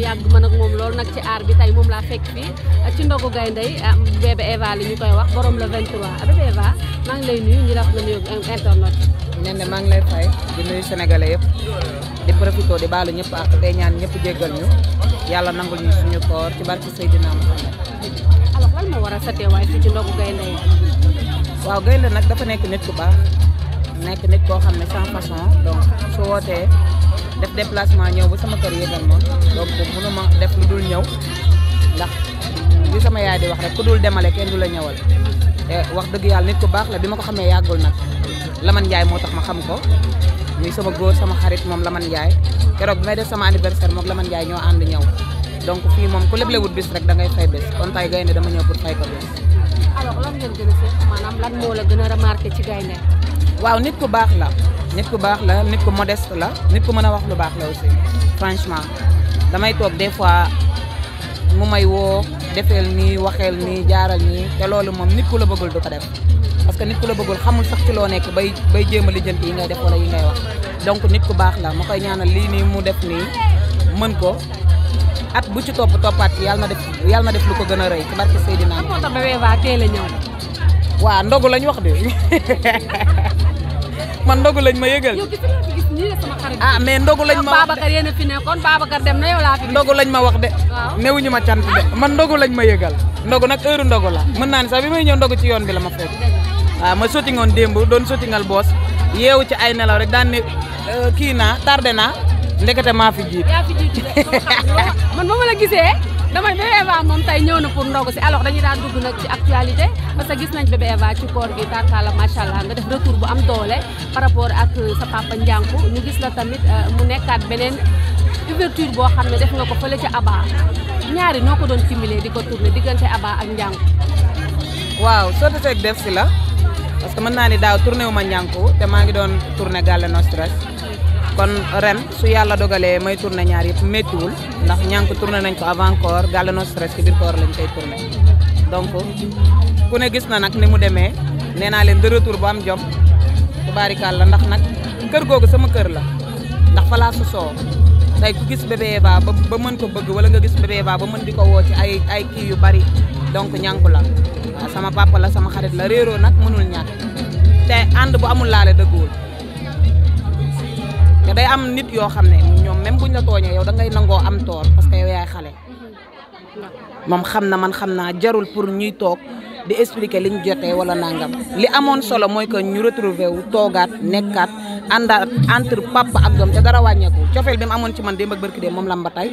yàgg man ak moom loolu nag ci aar bi tey moom laa fekk fii ci ndogu gaynde yi bébé Eva li ñu koy wax borom le 23 bébé Eva maa ngi lay nuyu ñu la wax nga nuyu internet. ne maa ngi lay fay di nuyu sénégalais yëpp di profité di baalu ñëpp ak tey ñaan ñëpp jéggal ñu yàlla nangul ñu suñu koor ci barke Seydina Muhammad. alors lan moo waral sa teewaay fii ci ndogu gaynde yi. waaw gaynde nag dafa nekk nit ku baax nekk nit koo xam ne sans façon donc su wootee def déplacement ñëw ba sama kër yëgal ma donc mënuma def lu dul ñëw ndax li sama yaay di wax rek ku dul demale kenn du la ñëwal te wax dëgg yàlla nit ku baax la bi ma ko xamee yàggul nag Lamane Ndiaye moo tax ma xam ko muy sama góor sama xarit moom Lamane Ndiaye keroog bi may def sama anniversaire moom Lamane Ndiaye ñoo ànd ñëw donc fii moom ku leblewut bis rek da ngay fay bés kon tay gaynde dama ñëw pour fay ko bés. alors lan ngeen gën a seet maanaam lan moo la gën a remarqué ci gaynde. waaw nit ku baax la nit ku baax la nit ku modeste la nit ku mën a wax lu baax la aussi franchement damay toog des fois mu may woo defeel nii waxeel nii jaaral nii te loolu moom nit ku la bëggul du ko def parce que nit ku la bëggul xamul sax ci loo nekk bay jéem a lijjanti yi ngay def wala yi ngay wax donc nit ku baax la ma koy ñaanal lii nii mu def nii mën ko at bu ci toppaat yàlla na def lu ko gën a rëy ci barke Seydina. lan moo tax bébé Eva teel a ñëw. waaw ndogu lañ wax de man ndogu lañ ma yëgal. yow gis nii la sama xarit. ah mais ndogu lañ ma wax de Babacar yéen a fi nekkoon Babacar dem na yow laa fi. ndogu lañ ma wax de. waaw newuñu ma cant de man ndogu lañ ma yëgal. ndogu nag heure ndogu la mën naa ne sax bi may ñëw ndogu ci yoon bi la ma fekk. waaw ma sotingoon démb doon sotingal boos yeewu ci ay nelaw rek daan ne kii naa tardé naa ndekete maa fi jiit. yaa fi jiitu de man ba ma la gisee dama bébé Eva moom tey ñëw na pour ndogu si alors dañuy daan dugg nag ci actualité parce que gis nañ bébé Eva ci koor gi tarkala macha allah nga def retour bu am doole par rapport ak sa papa Ndiankou ñu gis la tamit mu nekkaat beneen ouverture boo xam ne def nga ko fële ca Aba ñaari noo ko doon cumulé di ko tourné diggante Aba ak Ndiankou. waaw sotti seeg def si la parce que mën naa ni daaw tourné wu ma Ndiankou te maa ngi doon tourné Galle No Stress kon ren su yàlla dogalee may tourné ñaar yëpp méttiwul ndax Ndiankou tourné nañ ko avant koor Galle No Stress ci biir koor lañ koy tourné donc ku ne gis na nag ni mu demee nee naa leen de retour bu am jom tubaarikàlla ndax nag kër googu sama kër la ndax fa laa sosoo tey ku gis bébé Eva ba mën ko bëgg wala nga gis bébé Eva ba mën di ko woo ci ay kii yu bari donc Ndiankou la waaw sama papa la sama xarit la réeroo nag mënul ñàkk te ànd bu amul laale dëgguwul te day am nit yoo xam ne ñoom même buñ la tooñee yow da ngay nangoo am toor parce que yow yaay xale moom xam na man xam naa jarul pour ñuy toog di expliquer liñ jotee wala nangam li amoon solo mooy que ñu retrouver wu toogaat nekkaat àndaat entre papa ak doom te dara wàññeeku cofeel bi ma amoon ci man démb ak barki démb moom la am ba tey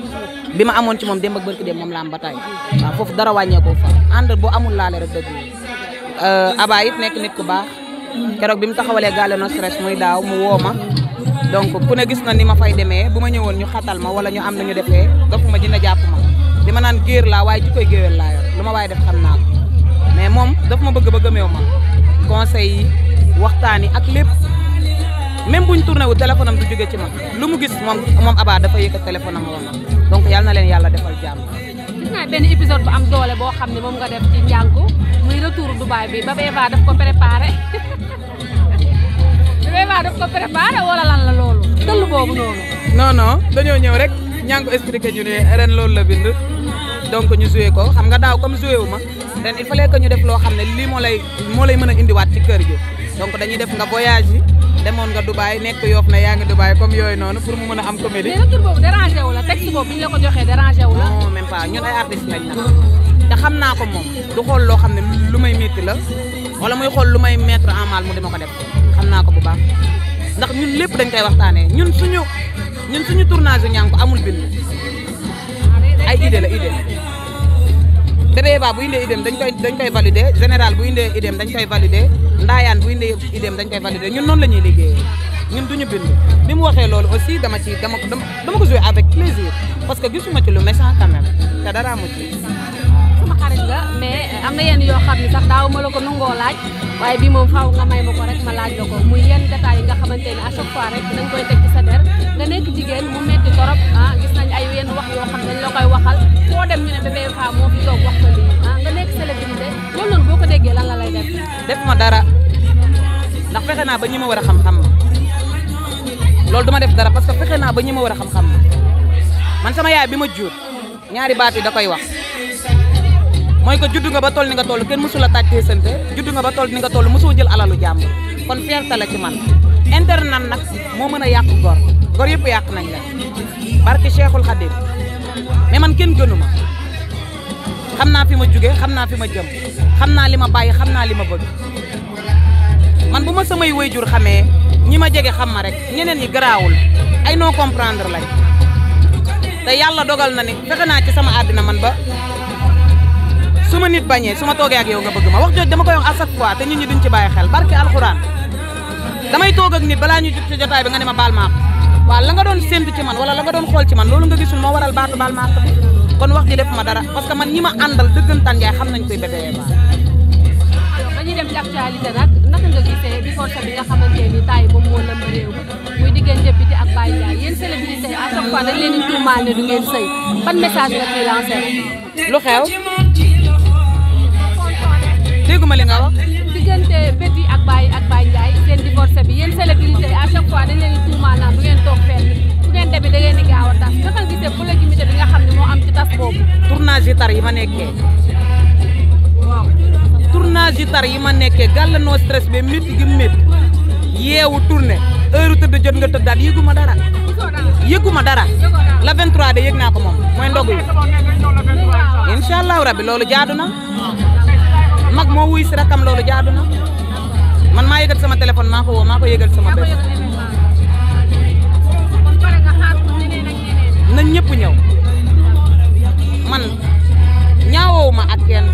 bi ma amoon ci moom démb ak barki démb moom la am ba tey waaw foofu dara wàññeeku fa ànd boo amul laale rek dëgg Aba it nekk nit ku baax keroog bi mu taxawalee Galle No Stress muy daaw mu woo ma donc ku ne gis na ni ma fay demee bu ma ñëwoon ñu xatal ma wala ñu am nañu defee dofuma dina jàpp ma di ma naan géer laa waaye ji koy géwél laa yor lu ma waaye def xam naa ko mais moom daf ma bëgg ba gëmeew ma conseil yi waxtaan yi ak lépp même buñ tourné wu téléphone am du jóge ci ma lu mu gis moom Aba dafa yëkkat téléphone am woon donc yàlla na leen yàlla defal jàmm. gis naa benn épisode bu am doole boo xam ne moom nga def ci Ndiankou muy retour Dubaï bi bébé Eva daf ko préparé bébé Eva daf ko préparé wala lan la loolu tëll boobu noonu. non dañoo ñëw rek Ndiankou expliqué ñu ne ren loolu la bind donc ñu joué ko xam nga daaw comme joué wu ma ren il fallait que ñu def loo xam ne lii moo lay mën a indiwaat ci kër gi donc dañuy def nga voyage yi demoon nga Dubaï nekk Yoff na yaa ngi Dubaï comme yooyu noonu pour mu mën a am comédie. mais retour boobu dérangé wu la texte boobu bi ñu la ko joxee dérangé wu la. non même pas ñun ay artistes lañ nag te xam naa ko moom du xool loo xam ne lu may métti la wala muy xool lu may mettre en mal mu dima ko def xam naa ko bu baax ndax ñun lépp dañ koy waxtaanee ñun suñu tournage yu Ndiankou amul bind ay idée la idée bébé Eva bu indee idéem dañ koy valider général bu indee idéem dañ koy valider ndaayaan bu indee idéem dañ koy valider ñun noonu la ñuy liggéeyee ñun duñu bind bi mu waxee loolu aussi dama ko jouer avec plaisir parce que gisuma ci lu méchant quand même te dara amu ci. sama xarit nga mais am na yenn yoo xam ne sax daaw ma la ko nangoo laaj waaye bii moom faaw nga may ma ko rek ma laaj la ko muy yenn détails yi nga xamante ne à chaque fois rek dañ koy teg ci sa der nga nekk jigéen mu metti torop gis nañ ay yenn wax yoo xam dañ la koy waxal foo dem ñu ne bébé Eva moo fi toog wax ko lii nga nekk célébrité loolu noonu boo ko déggee lan la lay def ma dara ndax fexe naa ba ñi ma war a xam-xam loolu duma def dara parce que fexe naa ba ñi ma war a xam-xam man sama yaay bi ma jur ñaari baat yi da koy wax mooy ko juddu nga ba toll ni nga toll kenn mësu la tàccee sante juddu nga ba toll ni nga toll mësoo jël alalu jàmbur kon fierté la ci man internet nag moo mën a yàq gor yëpp yàq nañ la barke Cheikhul Khadim mais man kenn gënu ma xam naa fi ma jóge xam naa fi ma jëm xam naa li ma bàyyi xam naa li ma bëgg man bu ma samay waajur xamee ñi ma jege xam ma rek ñeneen ñi garaawul ay non comprendre lañ te yàlla dogal na ni fexe naa ci sama àddina man ba su ma nit bañee su ma toogee ak yow nga bëgg ma wax jooju dama koy wax à chaque fois te nit ñi duñ ci bàyyi xel barke alxuraan damay toog ak nit balaa ñu jub ci jotaay bi nga ne ma baal maaq waaw la nga doon séntu ci man wala la nga doon xool ci man loolu nga gisul moo waral baatu baal maaq bi kon wax ji def ma dara parce que man ñi ma àndal dëggantaan yaay xam nañ koy Bébé Eva. alors dañuy dem ci actualité nag naka nga gisee bi force bi nga xamante ni taay moom moo lëmb réew mi muy diggante Biti ak Baye Ndiaye yéen célébrité à chaque fois dañ leen di tuumaal ne du ngeen sëy ban message nga ciy lancé. lu xew dégguma li nga wax. diggante Biti ak Baye Ndiaye seen divorce bi yéen célébrité à chaque fois dañ leen di tuumaal naan du ngeen toog fenn su ngeen demee da ngeen di gaaw a tas naka nga gisee polémique bi nga xam ne moo am ci tas boobu. tournage yu tar yi ma nekkee. waaw tournage yu tar yi ma nekkee gàllanoo stress be métti gi métti yeewu tourné heure tëdd jot nga tëddaat yëguma dara. yëguma dara la 23 de yëg naa ko moom mooy ndogu yi incha allahu rabbi loolu jaadu na mag moo wuy si rakam loolu jaadu na man maa yëgal sama téléphone maa ko woo maa ko yëgal sama bés nañ ñëpp ñëw man ñaawoo ma ak kenn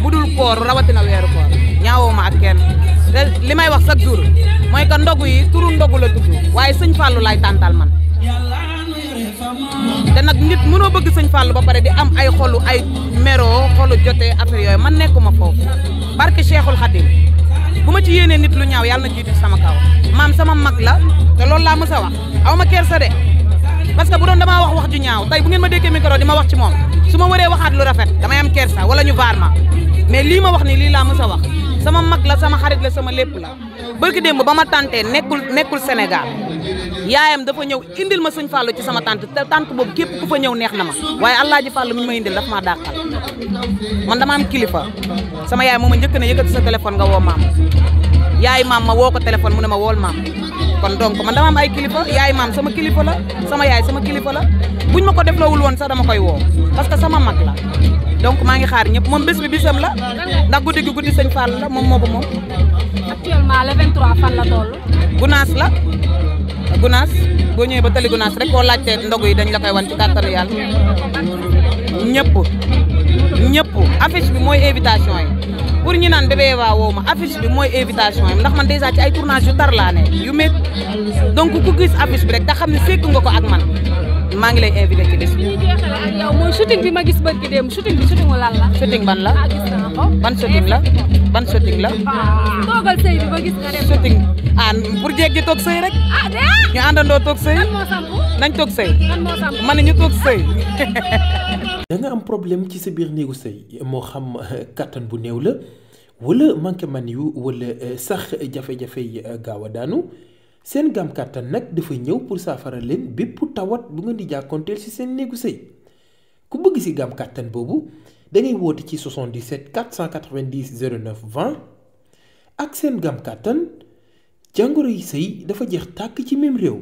bu dul koor rawatina weeru koor ñaawoo ma ak kenn te li may wax chaque jour mooy que ndogu yi turu ndogu la tudd waaye sëñ Fallou laay tàntal man te nag nit mënoo bëgg sëñ Fallou ba pare di am ay xolu ay mero xolu jotee affaire yooyu man nekkuma foofu barke Cheikhul Khadim bu ma ci yéenee nit lu ñaaw yàlla na jiitu sama kaw maam sama mag la te loolu laa mës a wax aw ma kersa de parce que bu doon damaa wax ju ñaaw tey bu ngeen ma déggee micro di ma wax ci moom su ma waree waxaat lu rafet damay am kersa wala ñu vaar ma mais lii ma wax ni lii laa mës a wax sama mag la sama xarit la sama lépp la barki démb ba ma tantee nekkul Sénégal yaayam dafa ñëw indil ma sëñ Fallou ci sama tante te tante boobu képp ku fa ñëw neex na ma waaye Alaaji Fallou mi ñu ma indil daf maa dàqal man dama am kilifa sama yaay moo ma njëkk ne yëkkati sa téléphone nga woo maam yaay maam ma woo ko téléphone mu ne ma wool maam kon donc man dama am ay kilifa yaay maam sama kilifa la sama yaay sama kilifa la buñ ma ko defloowul woon sax dama koy woo parce que sama mag la donc maa ngi xaar ñëpp moom bés bi bisam la ndax guddi gi guddi sëñ Fall la moom moo ko moom. actuellement le 23 fan la toll. Gunaas la Gunaas boo ñëwee ba tali Gunaas rek koo laajtee ndogu yi dañ la koy wan ci kàttanu yàlla ñëpp affiche bi mooy invitation yi pour ñu naan Bébé Eva woo ma affiche bi mooy invitation yi ndax man déjà ci ay tournage yu tar laa ne yu métti donc ku gis affiche bi rek da xam ne sekk nga ko ak man maa ngi lay invité ci bés bi. ñu jeexale ak yow mooy shooting bi ma gis barki dem shooting bi shooting lan la. shooting ban la ah gis naa ko. ban shooting la ban shooting la. toogal sëy bi ba gis nga dem. shooting pour jéeg ji toog sëy rek. ah de. ñu àndandoo toog sëy. lan moo sampu. nañ toog sëy. lan moo sampu. man ñu toog sëy. da nga am problème ci sa biir néegu sëy moo xam kattan bu néew la wala manqué man yu wala sax jafe-jafe yi gaaw a daanu seen gam kattan nag dafa ñëw pour saafara leen bépp tawat bu ngeen di jàkkoonteel ci seen néegu sëy ku bëgg ci gam kattan boobu da ngay woote ci 77 490 09 20 ak seen gam kattan jàngoro yi sëy dafa jeex tàkk ci même réew.